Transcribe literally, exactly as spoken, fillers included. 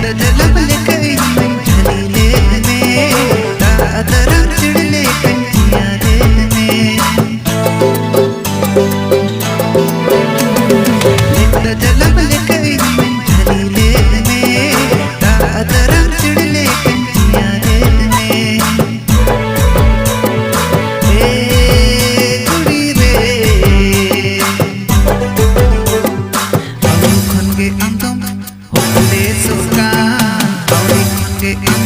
ᱫᱟᱫᱟᱞᱟᱢ ᱞᱮᱠᱟ ᱤᱧ ᱢᱟᱧ ᱡᱷᱟᱹᱞᱤ ᱞᱮᱱ ᱢᱮ, ᱫᱟᱜ ᱫᱟᱨᱟᱢ ᱪᱟᱹᱲ ᱞᱮᱠᱟᱧ ᱯᱮᱭᱟ ᱞᱮᱱ ᱢᱮ᱾ ᱫᱟᱫᱟᱞᱟᱢ ᱞᱮᱠᱟ ᱤᱧ ᱢᱟᱧ ᱡᱷᱟᱹᱞᱤ ᱞᱮᱱ ᱢᱮ, ᱫᱟᱜ ᱫᱟᱨᱟᱢ ᱪᱟᱹᱲ ᱞᱮᱠᱟᱧ ᱯᱮᱭᱟ ᱞᱮᱱ ᱢᱮ᱾ ᱮ ᱠᱩᱲᱤ ᱨᱮ, ᱟᱢ ᱠᱷᱚᱱ ᱜᱮ ᱟᱢ ᱫᱚᱢ ᱦᱚᱯᱚᱱᱮ ᱥᱚᱜ ᱠᱟᱱ, ᱟᱹᱣᱨᱤ ᱠᱷᱚᱱ ᱜᱮ ᱟᱢ